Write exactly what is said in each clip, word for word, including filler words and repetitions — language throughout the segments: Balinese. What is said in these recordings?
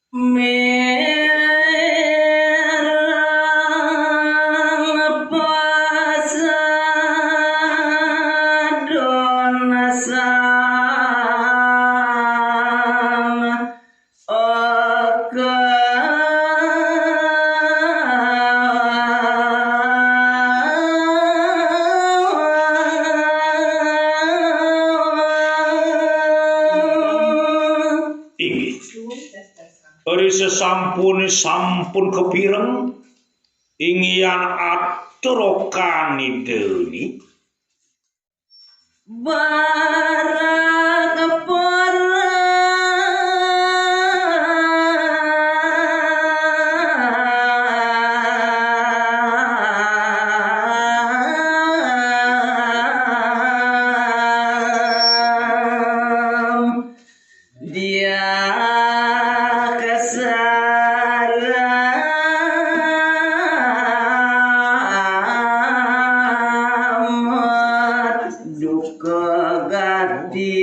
Mireng pasadon sang oka. Inggih. Ari sasampune sampun kapireng, inggihan atur okan Ida ni. Barak param. Dia kasaramat duka gati.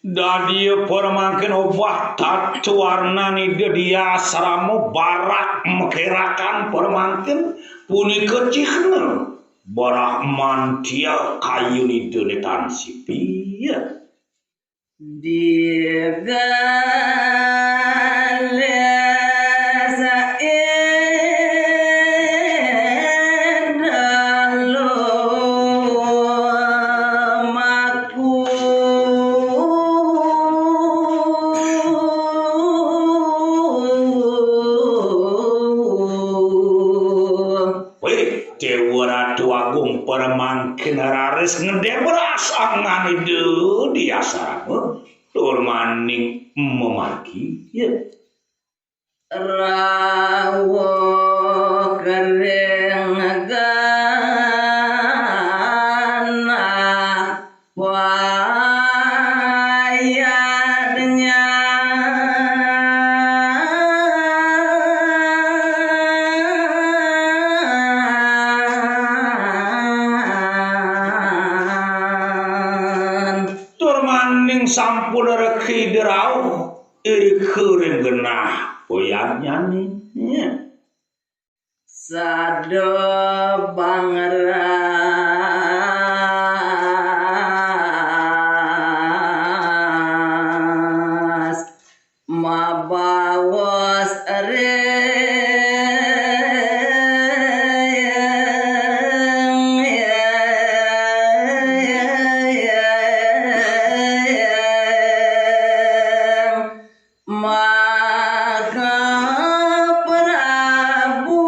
Dadi paramangkin obah tata warnan Ida Diah Sarama barak makerakan paramangkin punika cihna brahmantiya kayun Ida ne tan sipi. Digalih saida lumaku. Wih, Dewa Ratu Agung paramangkin raris ngedebras angan Ida Diah Sarama tur maning mamargi. Ya. Rawuh kering ganah wayadnya. Tur maning sampun regi Ida rauh irika ring genah wayadnyane. Ya. Sada bangras mabaos ring Maka Prabu.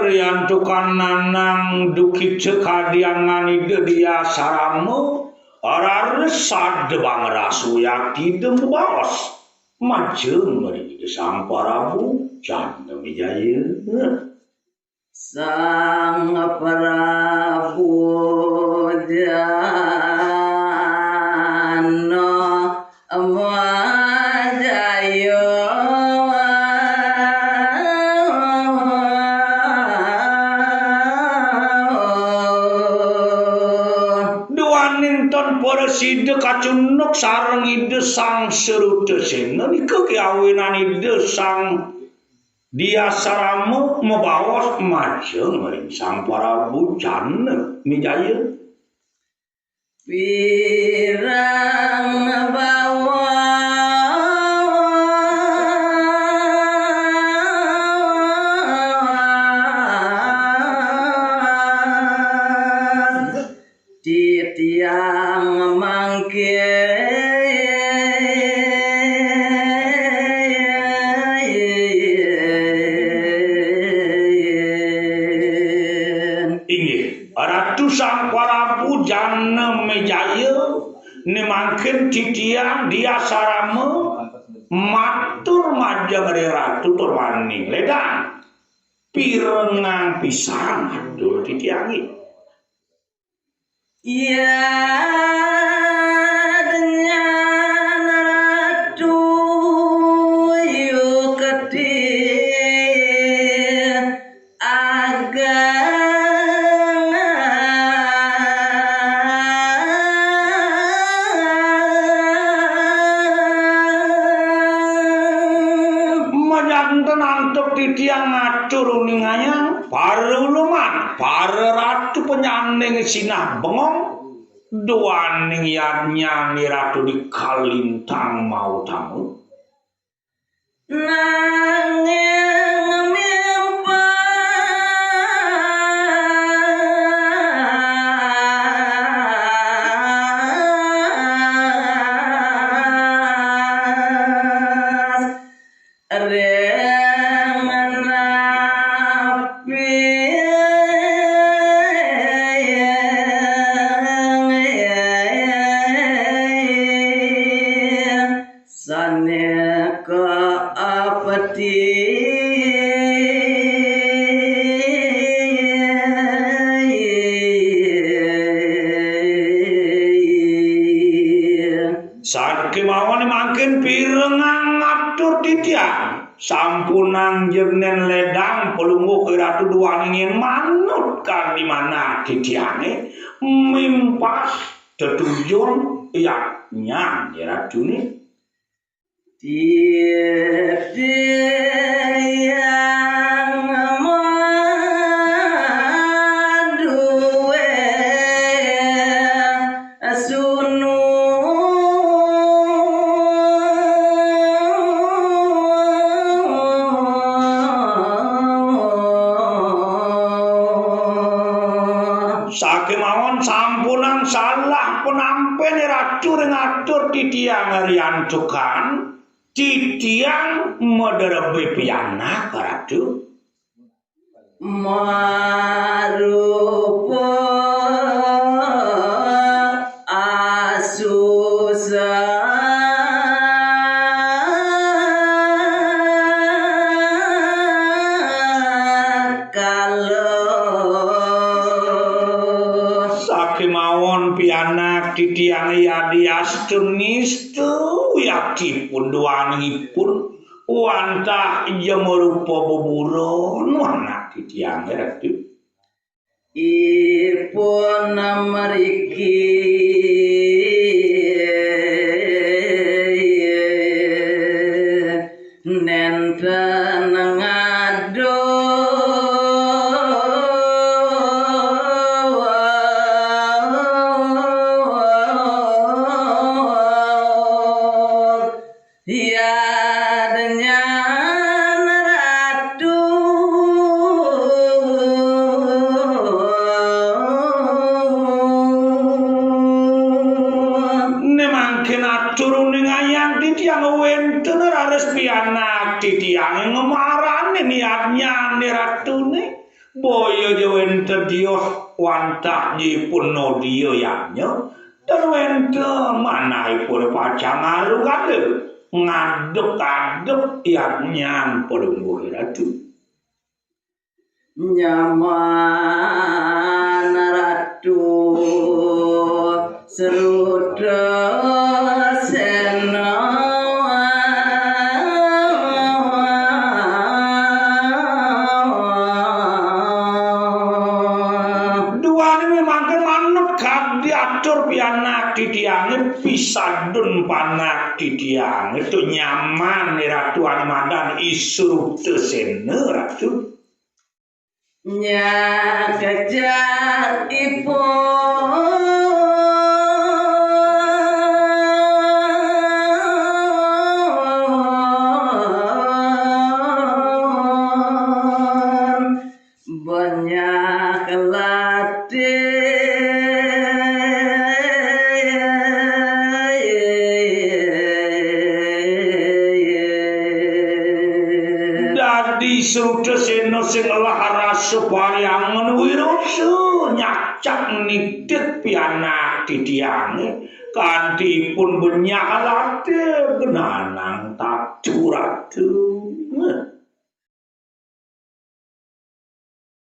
Riantukan nanang duka cekadiangan Ida Diah Sarama, raris sada bangras wayadnya mabaos majeng ring Ida Sang Prabu Janamejaya. Sang Prabu Janamejaya. Duaning tan prasida kacunduk sareng Ida Sang Srutasena, nika kawinan Ida Sang Diah Sarama mabaos majeng ring Sang Prabu Janamejaya. Pirang bawa titiang mangkin. Inggih, Ratu Sang Prabu Janamejaya, ne mangkin titiang Diah Sarama matur majeng ring Ratu tur maning ledang. Pirengang pisan atur titiange. Iya dengan Para ratu panyaning sinah bengong, duaning yadnyané ratu di kalintang mautama. Nanging mimpas ring napi sané kaapeti. Sakémaon mangkin pirengang atur titiang, sampunang jenengan ledang Palungguh Ratu duaning yén manut kadi manah titiangé mimpas tetujung yadnyané ratuné. Titiang madué sunu. Sakémaon sampunang salah panampi Ratu ring atur titiang riantukan titiang maderebi pianak Ratu. Marupa asusah kala. Sakémaon pianak titiang yadiastu nistu wiakti punduanipun wantah ja marupa beburon anak titiangé Ratu. Ipun mriki nénten ngaduh. Yadnyan Ratu. Né mangkin atur uning ayang titiang wénten raris pianak titiang ngemaranin yadnyané Ratuné. Boya ja wénten dioh wantah dipun nodia yadnya, tan wénten manahipun pacang ngarugada ngadep-adep yadnyan Palungguh Ratu. Nyaman Ratu Srutasena. Duaning mangkin manut kadi atur pianak titiangé pisadun panak titiangé tu nyaman Ratu ané madan I Srutasena Ratu. Nyakejak ipun. Banyak latih. Dadi Srutasena sing ngelah rasa parhyangan wirasa nyacak nitih pianak titiangé kanti ipun benyah latih genanang tatu ratu.